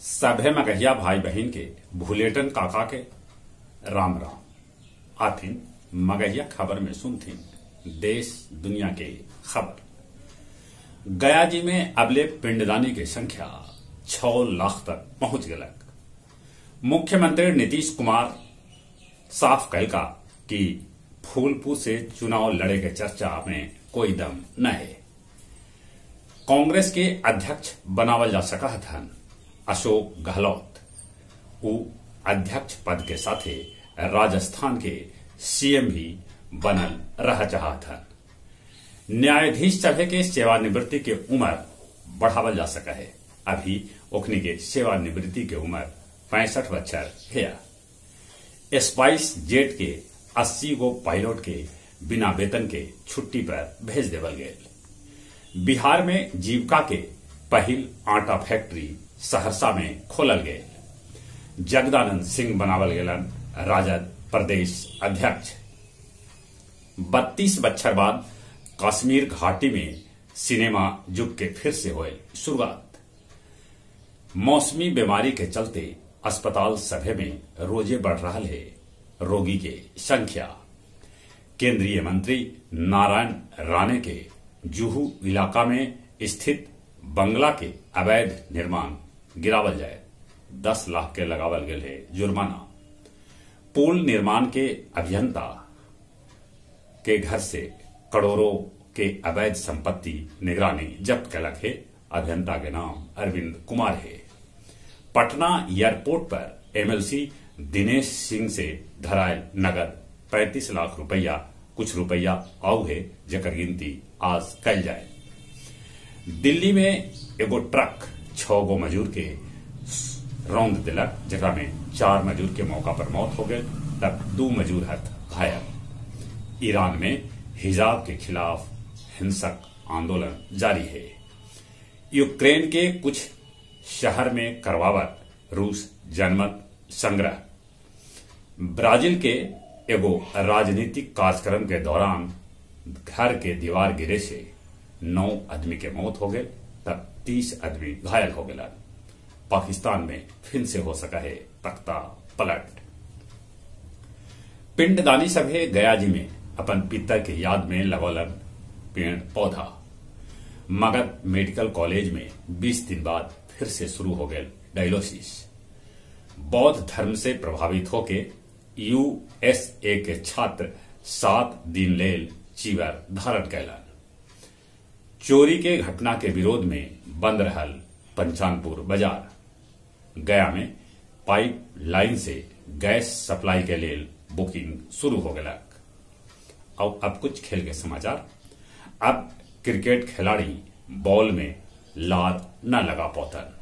सभे मगहिया भाई बहन के भुलेटन काका के राम राम। आथिन मगहिया खबर में सुनथिन देश दुनिया के खबर। गया जी में अबले पिंडदानी के संख्या 6 लाख तक पहुंच गलक। मुख्यमंत्री नीतीश कुमार साफ कहलका कि फूलपुर से चुनाव लड़े के चर्चा में कोई दम न है। कांग्रेस के अध्यक्ष बनावल जा सका हथन अशोक गहलोत। उ अध्यक्ष पद के साथे राजस्थान के सीएम भी बनल रह चाहतन। न्यायाधीश सभे के सेवानिवृत्ति के उम्र बढ़ावल जा सका है। अभी ओखनी के सेवानिवृत्ति के उम्र 65 बच्चर है। स्पाइस जेट के 80 गो पायलट के बिना वेतन के छुट्टी पर भेज देवल गए। बिहार में जीविका के पहिल आटा फैक्ट्री सहरसा में खोलल गए। जगदानंद सिंह बनावल गेलन राजद प्रदेश अध्यक्ष। 32 बच्छर बाद कश्मीर घाटी में सिनेमा जुग के फिर से होए शुरुआत। मौसमी बीमारी के चलते अस्पताल सभे में रोजे बढ़ रहा है रोगी के संख्या। केंद्रीय मंत्री नारायण राणे के जुहू इलाका में स्थित बंगला के अवैध निर्माण गिरावल जाए। 10 लाख के लगावल गए है जुर्माना। पुल निर्माण के अभियंता के घर से करोड़ों के अवैध संपत्ति निगरानी जब्त कलक है। अभियंता के नाम अरविंद कुमार है। पटना एयरपोर्ट पर एमएलसी दिनेश सिंह से धरायल नगद 35 लाख रुपया कुछ रुपया आउ है जकर गिनती आज कल जाए। दिल्ली में एगो ट्रक 6 गो मजदूर के रौंद दिलक, जकरा में 4 मजदूर के मौका पर मौत हो गए तब 2 मजदूर हथ घायल। ईरान में हिजाब के खिलाफ हिंसक आंदोलन जारी है। यूक्रेन के कुछ शहर में करवावत रूस जनमत संग्रह। ब्राजील के एगो राजनीतिक कार्यक्रम के दौरान घर के दीवार गिरे से 9 आदमी के मौत हो गए तब 30 आदमी घायल हो गए। पाकिस्तान में फिर से हो सका है तख्ता पलट। पिंडदानी सभे गया जी में अपन पिता के याद में लगौलन पेड़ पौधा। मगध मेडिकल कॉलेज में 20 दिन बाद फिर से शुरू हो गए डायलिसिस। बौद्ध धर्म से प्रभावित होके यूएसए के छात्र 7 दिन लेल चीवर धारण कैलन। चोरी के घटना के विरोध में बंद रहल पंचानपुर बाजार। गया में पाइप लाइन से गैस सप्लाई के लेल बुकिंग शुरू हो गया। और अब कुछ खेल के समाचार। अब क्रिकेट खिलाड़ी बॉल में लार न लगा पौतन।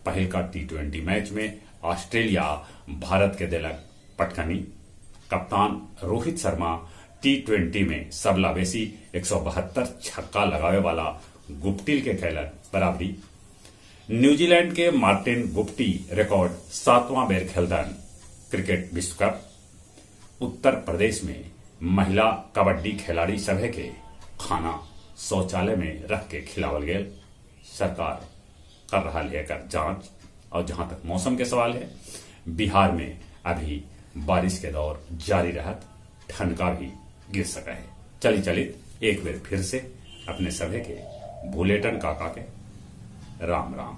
पहल का T20 match में ऑस्ट्रेलिया भारत के दिलक पटकनी। कप्तान रोहित शर्मा T20 में सबला बेसी 172 छक्का लगावे वाला गुप्टिल के खेलन बराबरी। न्यूजीलैंड के मार्टिन गुप्टी रिकॉर्ड 7वां बेर खेलदन क्रिकेट विश्व कप। उत्तर प्रदेश में महिला कबड्डी खिलाड़ी सभे के खाना शौचालय में रख के खिलावल गए। सरकार कर रहा है कर जांच। और जहां तक मौसम के सवाल है, बिहार में अभी बारिश के दौर जारी रहत, ठंडका भी गिर सका है। चली चलित एक बार फिर से अपने सभे के भुलेटन काका के राम राम।